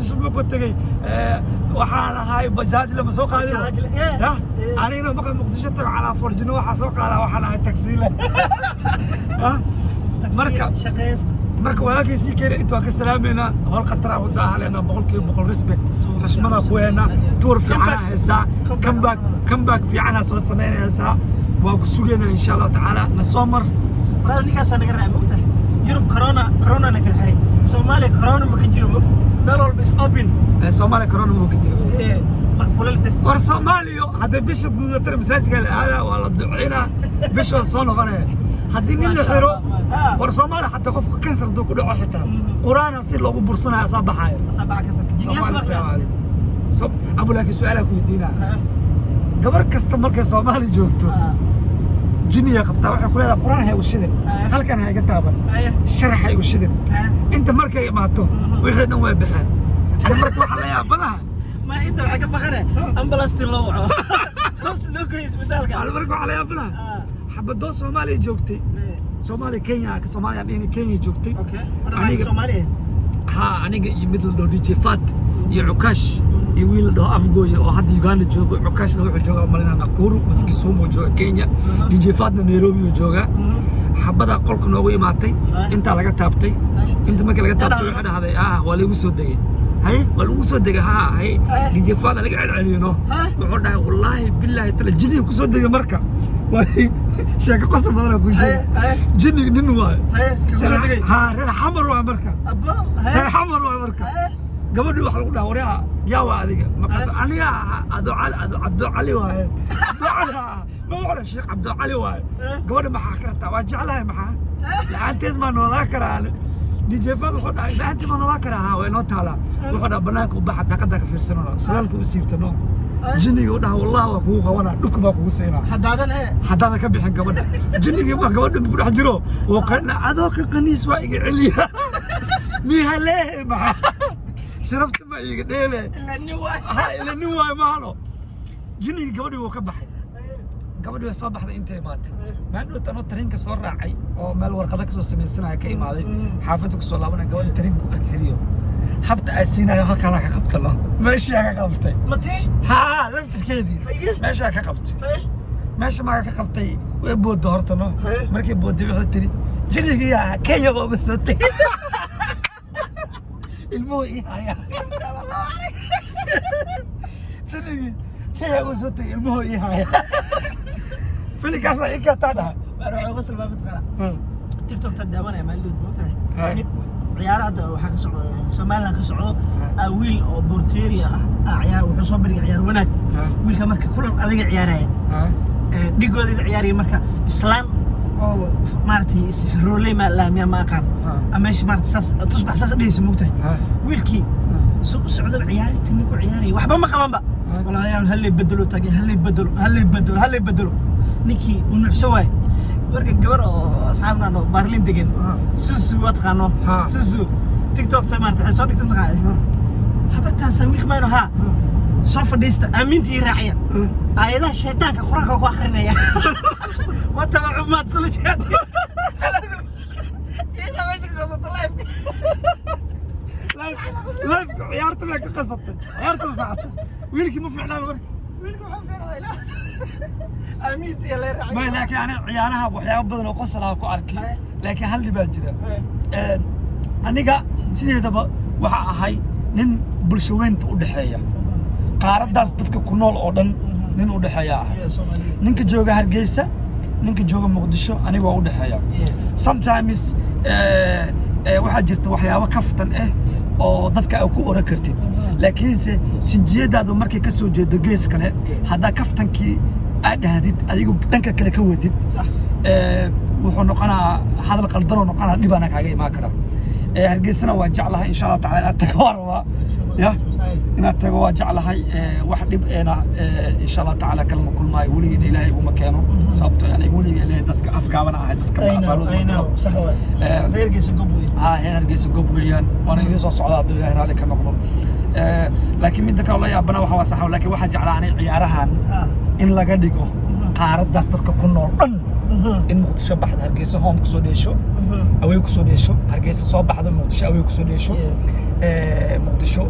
Muqdisho markuu tegey, waxaan ahay bajaaj lama soo qaadin. Bajaajle, yeah. Ya, anigana markaan Muqdisho tago calaa forjino waxaa soo qaadaa, waxaan ahay taksiile. Ya? Marka shaqeysta. Marka walaalkay sii keenay inta waa ka salaameynaa. Howl khataraa wadda ahaleena, 100% respect, xushmadaa ku heynaa, tour fiicanaa haysaa, comeback, comeback fiicanaa soo samaynaysaa. Waa ku sugaynaa, insha Allahu tacaala, na soo mar. Marada ninkaasaa naga raacay, mogtahay? Yurub corona, corona na kala xiray. Soomaaliya corona ma ka jiro, mogta? Meel walba is open. Soomaaliya corona ma ka jira. Marka kuleel dartiis. War Soomaaliya hadday bisha guudatana masaajidka la aadaa, waa la duceynaa, bisha waa soo noqonaya. Haddii nin la xiro, war Soomaaliya xataa qofka kansar hadduu ku dhaco xitaa qur-aana si loogu bursanaya asaa baxaaya. Asaa ka sar jiniyaas. Soomaaliya marka salaamu calaykum. Abu, laakiin su-aalaa ku weydiinaa. Gabar kasta markay Soomaali joogto jiniya qabtaa, waxay ku leedahay qur-aan ha igu shidin, halkan ha iga taaban, sharax ha igu shidin. Inta markay imaato wixii dhan way baxeen. Ani marka waxaa la yaabanaha Ma inta waxay ka baqane ambulansti loo waco, toos loo geeyo isbitaalka. Ani marka waxaa la yaabanaha xabadoo Soomaaliya joogtay, Soomaaliya, Kenya, Soomaaliya dhihni, Kenya joogtay. Aniga Soomaaliya. Ha, aniga iyo mid la dhaho DJ Fat iyo Cukash iyo wiil la dhaho Afgooye oo hadda Uganda joogo. Cukashna wuxuu joogaa malinaa Nakuru mase Kisumu jooga Kenya, DJ Fatna Nairobi uu joogaa. Xabadaa qolka noogu imaatay, intaa laga taabtay. Inta markii laga taabtay waxay dhahday, "Ah, waa lagu soo degay." Haye, waa lagu soo degay. Ha, haye, DJ Fat laga celceliyo no. Wuxuu dhahay, "Wallaahi billaahi tala, jinniga ku soo degay." Marka waa sheeko qosol badan ku sheegay. Jinniga nin waayo. Ha, reer Xamar waa marka, reer Xamar waa. Marka gabadhii waxa lagu dhaha, "Waryaa, yaa waa adiga?" Markaas, "Aniga ado Cali, ado Cabdo Cali waaye, Cabdo Cali." Ma wuxuu Sheekh Cabdo Cali waaye. Gabadha maxaa ka rabtaa? "Waa jeclahay, maxaa la-aanteed maa noolaa karaa ani?" DJ Fad wuxuu dhahay, "La-aanteed maa noolaa karaa?" "Ha, way noo taalaa." Wuxuu dhaha, "Banaanka u baxa, daaqada ka fiirsanona." Suraalka u siibtano, jinniga u dhaha, "Wallahi waa kugu qabanaa, dhulka baa kugu siinaa haddaadan haddaadan ka bixin gabadha." Jinnigii baa gabadha ku dhex jiro, wuu qana, "Adoo ka qaniis waa iga celiya mihalehe, maxaa sharafta ma iiga dheele?" Ila nin waay. Ha, ila nin waayo mahalo. Jinnigii gabadhii wuu ka baxay, gabadhii way soo baxday. Intay imaatay maandhow anoo tareenka soo raacay oo meel warqado kasoo samaysanaya ka imaaday, xaafadda kusoo laabanaya, gabadha tareenka ku arki kariyo, habta aa siinayo halkaanaa ka qabtano, meeshaa ka qabtay. Mati. Haa, laftirkeedii. Meeshaa ka qabtay. Meesha maaka ka qabtay, way boodda horta no. Markay boodday waxay tiri, "Jinnigii Kenya baa uga soo tegay, ilmuhu ii haya. Jinnigii Kenya uga soo tegay, ilmuhu ii haya." Filimkaasaa ii kataa dhaha. Waxay qosol baa mid qara TikTok ta daawanaya maalin moogtahay. Ciyaaro hadda waxaa ka socdo Somaliland ka socdo, wiil oo Borteria ah ciyaar wuxuu soo bandhigay ciyaar wanaag. Wiilka marka kulan adiga ciyaarayeen, dhigooda la ciyaaraya, marka islaan oo maaragtay sixirooley ma laamiya ma aqaan meesha maaragtay saas tusbax saas dhehaysa, moogtahay? Wiilkii socdaba ciyaarintii markuu ciyaarayay waxba ma qabanba. "Walaalayaal, hallay bedelo tagay, hallay bedelo, hallay bedelo, hallay bedelo." Ninkii uu nuucsan waaye. Marka gabar oo asxaabna oo Baarlin degan, Susu waa taqaano, Susu TikTok ta maaragtay waxay soo dhigtay mataqaana, habartaasa wiilka mayno haa soo fadhiista, aaminta ii raaciya, aayadaha shaydaanka qur-aanka ku akrinaya, watabacu maad sala jeedi iyada meesha ka qabsata live. Live-ka ciyaarta bay ka qasatay, ciyaarta socota. Wiilkii ma fiicnaan marka. Wiilka wuxuu fiicnaa ilaa aaminta iyo la raaciya. May, laakiin aniga ciyaaraha waxyaabo badan oo qosol ah ku arkay, laakiin hal dhibaa jira. Aniga sideedaba waxa ahay nin bulsho weynta u dhexeeya, qaaraddaas dadka ku nool oo dhan nin u dhexeeya ahay. Ninka jooga Hargeysa, ninka jooga Muqdisho, aniga waa u dhexeeya. Sometimes waxaa jirta waxyaabo kaftan ah oo dadka aad ku oran kartid, laakiinse sinjiyadaadu markay ka soo jeedo gees kale, haddaa kaftankii aad dhahdid adigu dhanka kale ka wadid, wuxuu noqonaa hadal qaldanoo noqonaa, dhibaana kaaga imaan kara. Hargeysana waan jeclahay, insha Allahu tacala inaad tago waan rabaa, ya inaad tago waa jeclahay. Wax dhib eena insha Allahu tacaala kalama kulmaayo, weligiina Ilaahay iguma keeno, sababto aniga weliga Ilaahay dadka afgaabana ahay, dadka afaalooda ma galo. Reerkiisa gob wey. Haa, heer Hargeysa gob weeyaan, waana idiin soo socdaa hadduu Ilaahay raalli ka noqdo. Laakiin midda kale oo la yaabana waxa waa sax, laakiin waxaa jeclaa anay ciyaarahan in laga dhigo qaaraddaas dadka ku nool dhan. In Muqdisho baxdo, Hargeysa home kusoo dheesho, away kusoo dheesho, Hargeysa soo baxdo, Muqdisho away kusoo dheesho. Muqdisho,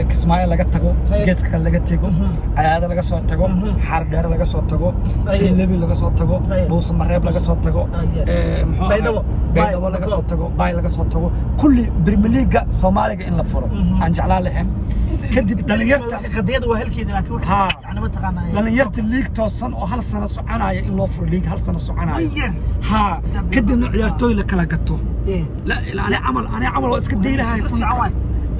Kismaayo laga tago, geeska kale laga tego, Cadaado laga soo tago, Xaardheere laga soo tago, Hiilebi laga soo tago, Dhuusamareeb laga soo tago, muxuu ahaa? Baydhabo. Baydhabo laga soo tago, Baay laga soo tago, kulli Premier League Soomaaliga in la furo aan jeclaan lahayn. Kadib dhalinyarta Qadiyada waa halkeeda, laakiin Ha. yani mataqaanaa dhalinyarta league toosan oo hal sano soconaya in loo furo, league hal sano soconaya. One year. Ha, kadibna ciyaartooy la kala gato. La ani camal waa iska daylahay. Fikrad fiican waay.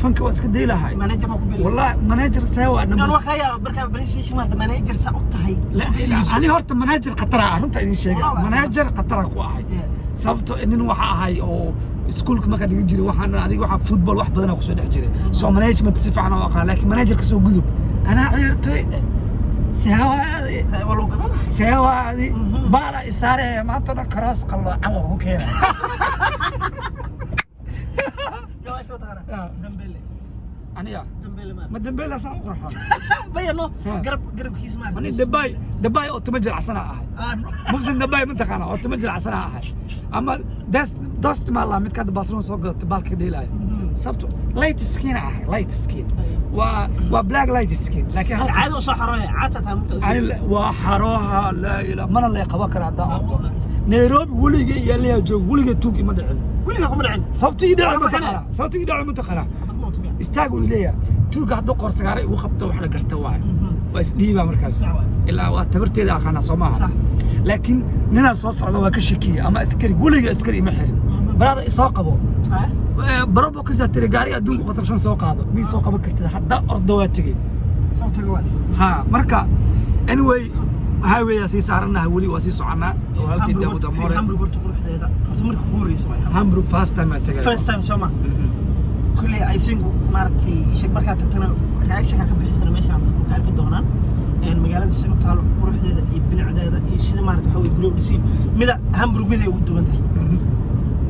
Fanka waa iska daylahay. Manager ma ku bilaabay? Wallahi manager see waa Nan number waa kaa yaaba markaa PlayStation maarta manager saa u tahay. La ani horta manager khatara ah, runta idin sheega. Wallahi. Manager khatara ku ahay. Sababto nin waxa ahay oo iskuulka markaa dhigan jiray, waxaan adiga waxaan football wax badanaa kusoo dhex jiray, so management si fiican oo aqaan, laakiin manager ka soo gudub, anaa ciyaartooy seewaadi. Waa lagu gadan. Seewaadi baala isaare maanta dhan cross qalloocan waa ku keenay. Yaa inta taqaana Dembele? Aniga? Dembele maar. Ma Dembele saa u qurxoon? Baya no. Ha. Garabkiisa maar. Ani Depay oo timo jilcansana ahay. Mufsin Depay ma taqaana oo timo jilcansana ahay, ama Dost ma la midka hadda Barcelona soo gadatay baalka dheelaya, sababto light skin ahay, light skin waa black light skin, laakiin halka Caado soo xarooya caata taa mugta. Ani waa xarooha laa ilaa mana lay qaban kara haddaan ordo Nairobi. Weligay iyo aliyaa joog, weligay tuug ima dhicin. Weligaa kuma dhicin. Sababto ii dhacay Waa ma taqaana? Sababto ii dhacay ma taqaana? Xabad ma wato miya? Istaag uu leeyahay tuugga, hadduu qorsagaare igu qabto wax la garta waaye, waa isdhiibaa markaas. Sax waay. Ilaa waa tabarteeda aqaana, soo maaha? Sax. Laakiin ninaa soo socda waa ka shakiyey ama askari, weliga askari ima xirin. Baraada isoo qabo. Ah? Barobo kasaa tiri gaariga adduunka khatarsan soo qaado, mii soo qaban kartid, haddaa orda waa tegey. Soo tago waa. Ha, marka anyway, highway sii saaranaha, weli waa sii soconaa oo halkii Daawud Amore. Hamburg horta quruxdeeda horta markii ugu horreysay waay. Hamburg first time aan tagay. First time soo ma kulley, I think maaragtay isheg markaad tagtana reactionka ka bixisana meeshaan dadku ka arki doonaan. Magaalada sida u taalo, quruxdeeda iyo bilicdeeda iyo sida maaragtay waxa weye guryo dhisiin mida Hamburg miday ugu duwan tahay.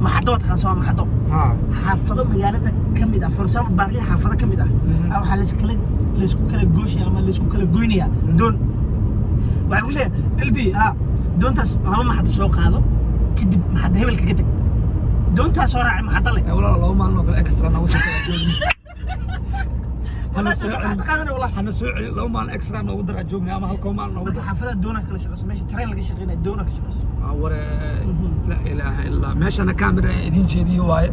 Maxado waa taqaan soo maxado? Ha. Xaafado magaalada ka mid ah, for example Berlin xaafado ka mid ah, waxaa laysku kala gooshaya ama laysku kala goynayaa doon. Waxaa lagu leeyahay lb ha doontaas laba maxado soo qaado, kadib maxada hebel kaga teg, doontaas soo raacay maxado leh. Walaal, 2 maalin oo kale extra nagu soo kala joogni. Hana soo Maxada celin. Qaadana wallah. Hana soo celin, 2 maalin extra noogu dara joogni ama halkoo maalin noogu Marka dara. Xaafadaha doona kala shaqeyso, meesha tareen laga shaqeynaya doona ka shaqeyso. Ware, la ilaaha illaa, meeshana camera idin jeediyo waaye.